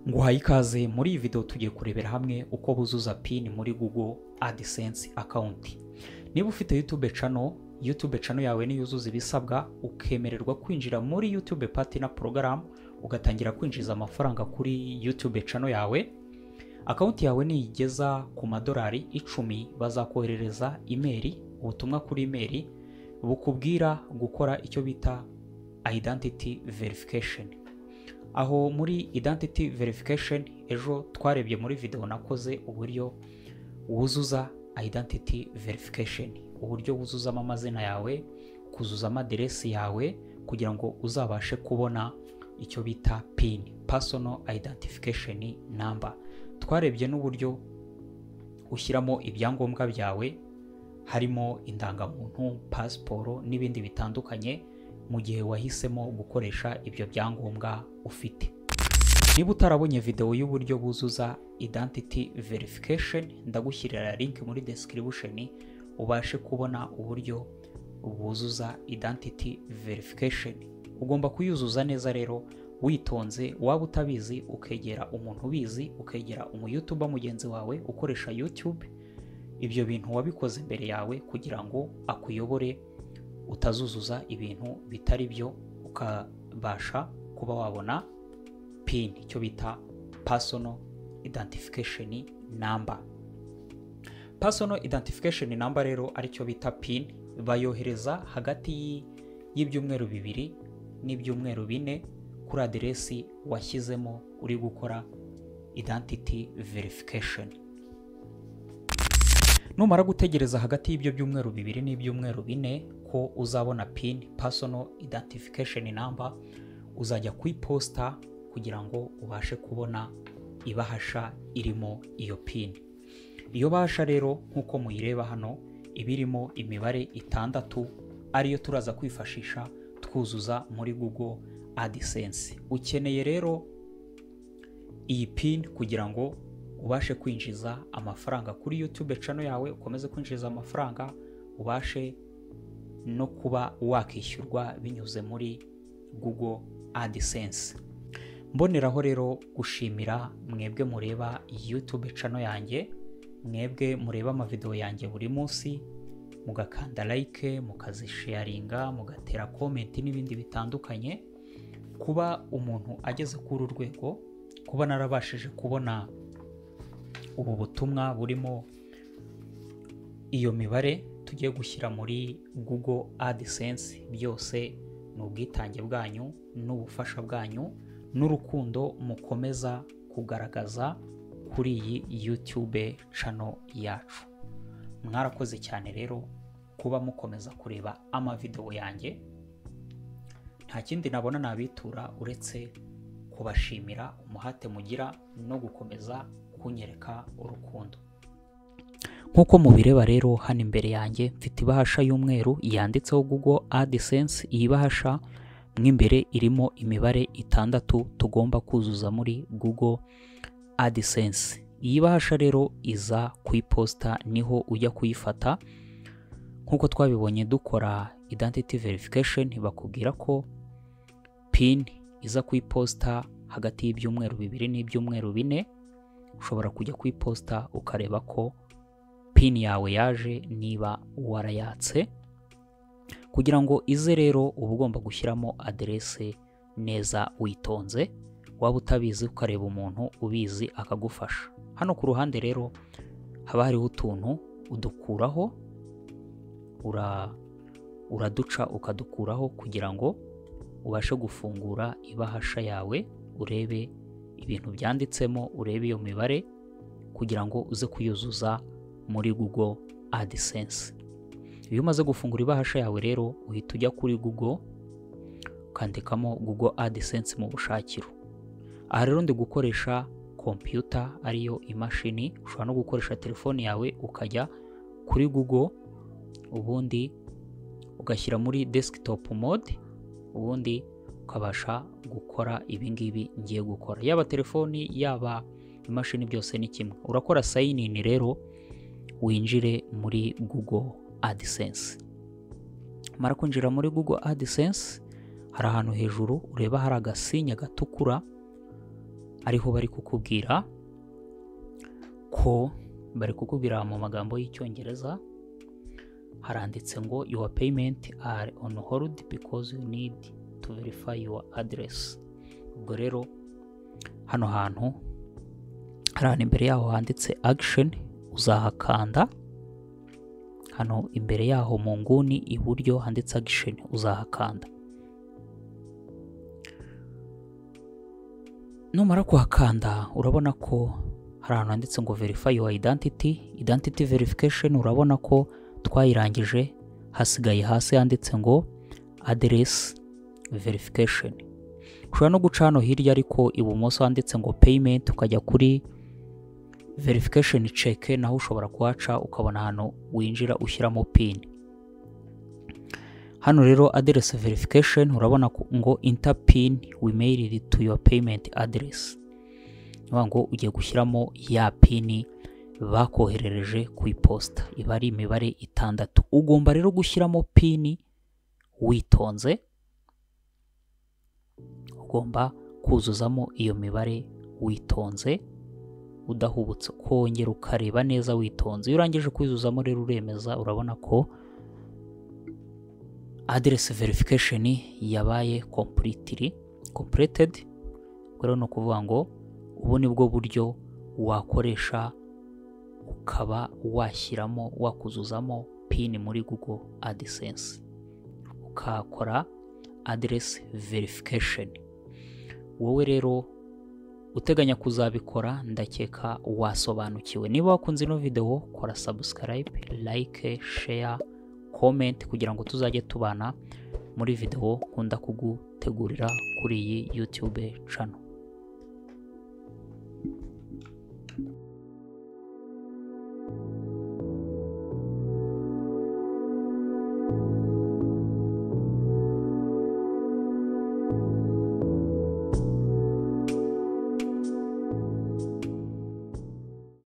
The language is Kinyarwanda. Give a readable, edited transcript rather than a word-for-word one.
Nguhaye ikaze. Muri iyi video tugiye kurebera hamwe uko buzuza PIN muri Google AdSense account. Niba ufite YouTube channel, YouTube channel yawe niyuzuza ibisabwa ukemererwa kwinjira muri YouTube Partner Program, ugatangira kwinjiza amafaranga kuri YouTube channel yawe, account yawe niyigeza ku madolari 10, bazakoherereza email, ubutumwa kuri email bukubwira gukora icyo bita identity verification. Aho muri identity verification, ejo twarebye muri video nakoze uburyo wuzuza identity verification, uburyo wuzuzamo amazina yawe, kuzuzamo aderesi yawe kugira ngo uzabashe kubona icyo bita PIN, personal identification number. Twarebye n'uburyo ushyiramo ibyangombwa byawe, harimo indangamuntu, pasiporo n'ibindi bitandukanye, mu gihe wahisemo gukoresha ibyo byangombwa ufite. Niba utarabonye video y'uburyo buzuza identity verification, ndagushyirira link muri description ubashe kubona uburyo buzuza identity verification. Ugomba kuyuzuza neza rero witonze, waba utabizi ukegera umuntu ubizi, ukegera umu YouTuber mugenzi wawe ukoresha YouTube, ibyo bintu wabikoze mbere yawe, kugira ngo akuyobore utazuzuza ibintu bitari byo, ukabasha kuba wabona PIN, icyo bita personal identification number. Personal identification number rero, aricyo bita PIN, bayohereza hagati y'ibyumweru 2 n'ibyumweru 4 kuri aderesi washyizemo uri gukora identity verification. Numara gutegereza hagati y'ibyo byumweru 2 n'ibyumweru 4 ko uzabona PIN, personal identification number, uzajya ku iposita kugira ngo ubashe kubona ibahasha irimo iyo PIN. Iyo bahasha rero, nk'uko muyireba hano, iba irimo imibare 6, ariyo turaza kwifashisha twuzuza muri Google AdSense. Ukeneye rero iyi PIN kugira ngo ubashe kwinjiza amafaranga kuri YouTube channel yawe, ukomeze kwinjiza amafaranga, ubashe no kuba wakishyurwa binyuze muri Google AdSense. Mboneraho rero gushimira mwebwe mureba YouTube channel yanjye, mwebwe mureba amavideo yanjye buri munsi, mugakanda like, mukazisharinga, mugatera comment n'ibindi bitandukanye. Kuba umuntu ageze kuri uru rwego, kuba narabashije kubona ubu butumwa burimo iyo mibare tugiye gushyira muri Google AdSense, byose ni ubwitange bwanyu n'ubufasha bwanyu n'urukundo mukomeza kugaragaza kuri iyi YouTube channel yacu. Mwarakoze cyane rero kuba mukomeza kureba amavideo yanjye. Nta kindi nabona nabitura uretse kubashimira umuhate mugira no gukomeza kunyereka urukundo. Nk'uko mubireba rero hano imbere yanjye, mfite ibahasha y'umweru yanditseho Google AdSense. Iyi bahasha mo imbere irimo imibare 6 tugomba kuzuza muri Google AdSense. Iyi bahasha rero iza ku iposita, niho ujya kuyifata. Nk'uko twabibonye dukora identity verification, bakubwira ko PIN iza ku iposita hagati y'ibyumweru 2 n'ibyumweru 4. Ushobora kujya ku iposita ukareba ko PIN yawe yaje niba warayatse. Kugira ngo ize rero, uba ugomba gushyiramo aderese neza witonze, waba utabizi ukareba umuntu ubizi akagufasha. Hano ku ruhande rero haba hariho utuntu udukuraho, uraduca ukadukuraho kugira ngo ubashe gufungura ibahasha yawe, urebe ibintu byanditsemo, urebe iyo mibare kugira ngo uze kuyuzuza muri Google AdSense. Iyo umaze gufungura ibahasha yawe rero, uhita ujya kuri Google, ukandikamo Google AdSense mu bushakiro. Aha rero ndi gukoresha computer, ariyo imashini. Ushobora no gukoresha telefone yawe, ukajya kuri Google, ubundi ugashyira muri desktop mode, ubundi ukabasha gukora ibi ngibi ngiye gukora. Yaba telefoni, yaba imashini, byose ni kimwe. Urakora sign in rero, winjire muri Google AdSense. Mara kwinjira muri Google AdSense, hari ahantu hejuru ureba hari agasinya gatukura. Ariho bari kukubwira ko, bari kukubwira mu magambo y'Icyongereza, haranditse ngo "Your payment are on hold because you need to verify your address." Ubwo rero hano hantu hari ahantu imbere yaho handitse action, uzahakanda. Hano imbere yaho mu nguni iburyo handitse action, uzahakanda. Numara kuhakanda, urabona ko hari ahantu handitse ngo "Verify your identity", identity verification. Urabona ko twayirangije, hasigaye hasi handitse ngo address verification. Ushobora no guca hano hirya ariko ibumoso handitse ngo payment, ukajya kuri verification check, naho ushobora kuhaca ukabona ahantu winjira ushyiramo PIN. Hano rero address verification, urabona ngo "Enter PIN we mailed to your payment address". Ni ngo ugiye gushyiramo ya PIN bakoherereje ku iposita, iba ari imibare 6. Ugomba rero gushyiramo PIN witonze, ugomba kuzuzamo iyo mibare witonze, udahubutse, kongera ukareba neza witonze. Iyo urangije kuyuzuzamo rero uremeza. Urabona ko address verification yabaye completely completed. Ubwo rero ni ukuvuga ngo ubu ni bwo buryo wakoresha ukaba washyiramo, wakuzuzamo PIN muri Google AdSense, ukakora address verification. Wowe rero uteganya kuzabikora, ndakeka wasobanukiwe. Niba wakunze ino video, kora subscribe, like, share, comment, kugira ngo tuzajye tubana muri video nkunda kugutegurira kuri iyi YouTube channel.